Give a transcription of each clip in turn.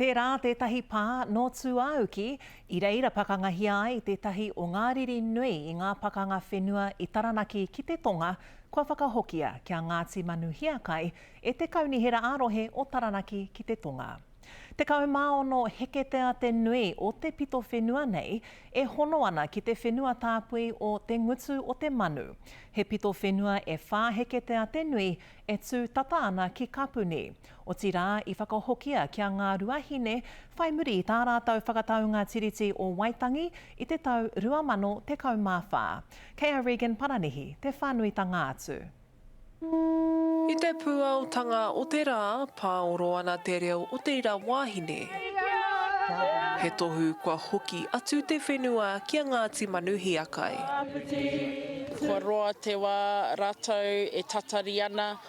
Tērā tētahi pā nō Tūāuki, i reira pakangahia ai tētahi o ngā riri nui i ngā pakanga whenua i Taranaki ki te tonga, kua whakahokia ki a Ngāti Manuhiakai e te Kaunihera ā-Rohe o Taranaki ki te Tonga. 16 heketea te nui o te pito whenua nei e hono ana ki te whenua tāpui o Te Ngutu o te Manu, he pito whenua e whā heketea te nui e tū tata ana ki Kapuni. Otirā, i whakahokia ki a Ngāruahine whai muri i tā rātou whakataunga Tiriti o Waitangi i te tau 2014. Kei a Regan Paranihi te whānuitanga atu. I te pūaotanga o te rā, pāoro ana te reo o te ira wāhine. He tohu kua hoki atu te whenua ki a Ngāti Manuhiakai. Kua roa te wā rātou e tatari ana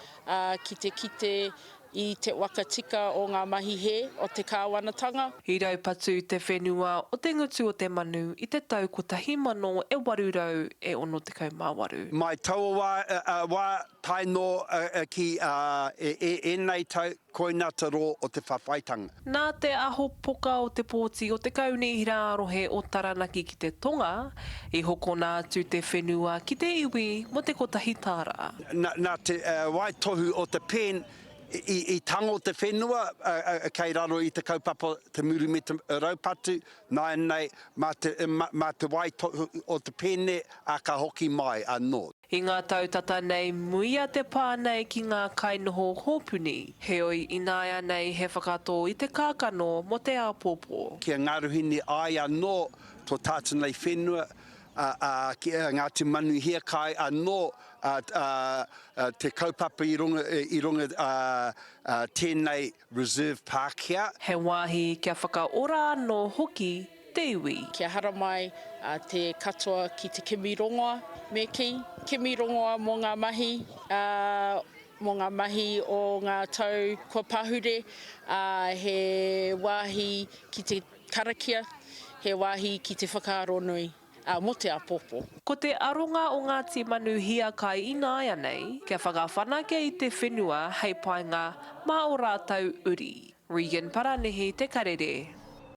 ki te kite i te waka tika o ngā mahi hē o te kāwanatanga. I raupatu te whenua o Te Ngutu o te Manu i te tau 1868. Mai taua wā tae noa ki ēnei tau, koina te rō o te whawhaitanga. Nā te aho poka o te pōti o te Kaunihera ā-Rohe o Taranaki ki te Tonga, i hokona atu te whenua ki te iwi mō te kotahi tāra. Nā te waitohu o te pen i tango te whenua kei raro i te kaupapa te muru me te raupatu, nāianei mā te waitohu o te pene ka hoki mai anō. I ngā tau tata nei muia te pā nei ki ngā kainoho hōpuni, heoi ināianei he whakatō i te kākano mō te āpōpō. Ki a Ngāruhine ai anō tō tātou nei whenua, ā, ki a Ngāti Manuhiakai anō te kaupapa i runga, i runga tēnei reserve Pākehā. He wāhi kia whakaora anō hoki te iwi. Kia haramai te katoa ki te kimi rongoa, me kī, kimi rongoa mō ngā mahi, ā, mō ngā mahi o ngā tau kua pahure, ā, he wāhi ki te karakia, he wāhi ki te whakaaro nui, ā, mō te āpōpō. Ko te aronga o Ngāti Manu Hiakai ināianei, kia whakawhanake i te whenua hei painga mā ō rātou uri. Regan Paranihi, Te Karere.